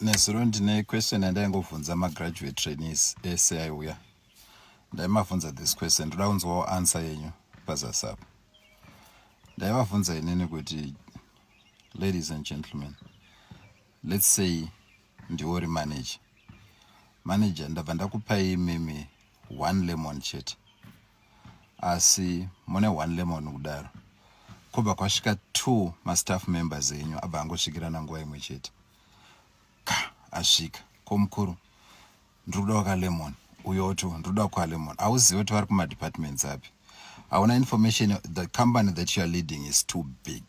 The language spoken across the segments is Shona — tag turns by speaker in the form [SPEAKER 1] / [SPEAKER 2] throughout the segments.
[SPEAKER 1] Nezuro ndine question yandaingobvunza magraduate trainees ese aiuya. Ndaimavhunza this question, ndoda kunzwawo answer yenyu pazasi apo. Ndaivavhunza inini kuti, ladies and gentlemen, let's say ndiwe uri manager. Manager, ndabva ndakupai imimi one lemon chete, asi mune one lemon kudaro, kwobva kwasvika two mastaff members enyu, abva angosvikirana nguva imwe chete. Ka asvika komukuru, "Ndiri kuda wakalemon." Uyoto, "Ndiri kuda kwalemon." Hauzivi kuti vari kumadepartments api, hauna information. The company that you are leading is too big.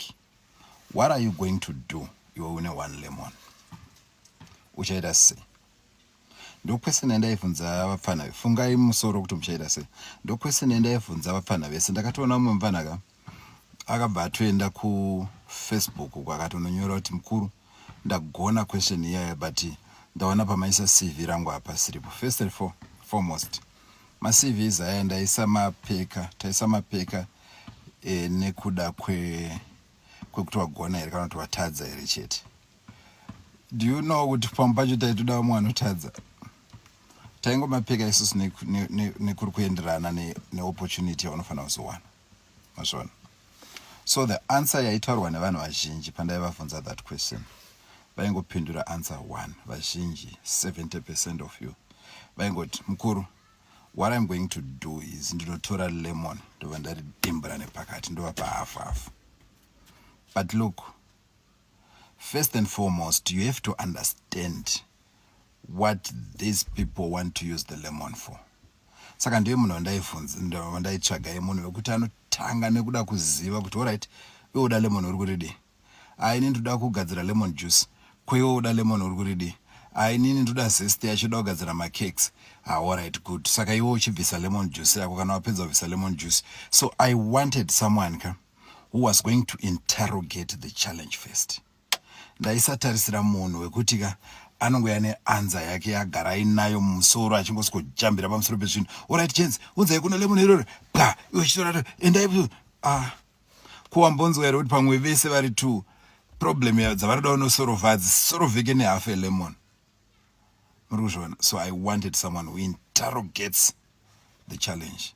[SPEAKER 1] What are you going to do? Iwe une one lemon, uchaita sei? Ndoquestion yandaibvunza vapfana. Fungai musoro kuti muchaita sei. Ndoquestion yandaibvunza vapfana vese. Ndakatoona mumwe mupfana ka akabva atoenda kuFacebook kwakatononyora kuti, "Mukuru, ndagona question iyaya, but ndaona pamaisa CV rangu hapasiripo." First and foremost, maCVs aya ndaisa mapeka, taisa mapeka nekuda kwekuti wagona here kana kuti watadza here chete. Do you know kuti pamwe pacho taitoda vamwe vanotadza? Taingomapeka isusu nekuri kuenderana neopportunity yaunofanira kuzowana. Mazviona? So the answer yaitaurwa nevanhu vazhinji pandaivabvunza that question, vaingopindura answer one. Vazhinji, 70% of you, vaingoti, "Mukuru, what I'm going to do is ndinotora lemon, ndobva ndaridimbura nepakati, ndovapa hafu hafu." But look, first and foremost, you have to understand what these people want to use the lemon for. Saka ndiye munhu wandaibvunza, wandaitsvaga, munhu wekuti anotanga nekuda kuziva kuti, alright, iwe uda lemon uri kuridii? Ai, ini ndoda kugadzira lemon juice. Kweiwe uda lemon uri kuridii? Ai, inini ndoda zest yacho, da kugadzira macakes. Ah, alright, good. Saka iwe uchibvisa lemon juice yako kana wapedza kubvisa lemon juice. So I wanted someone ka who was going to interrogate the challenge first. Ndaisatarisira munhu wekuti ka anongoya neanswer yake yagara ainayo mumusoro, achingosvikojambira pamusoro pezvinhu. "Alright gents, unzai kuno lemon iroro." Pa iwe chitora, endai. Ah, kuwambonzwa here kuti pamwe vese vari two, problem dzavari kuda kunosolva hadzisolveke nehalf lemon? Muri kuzviona? So I wanted someone who interrogates the challenge.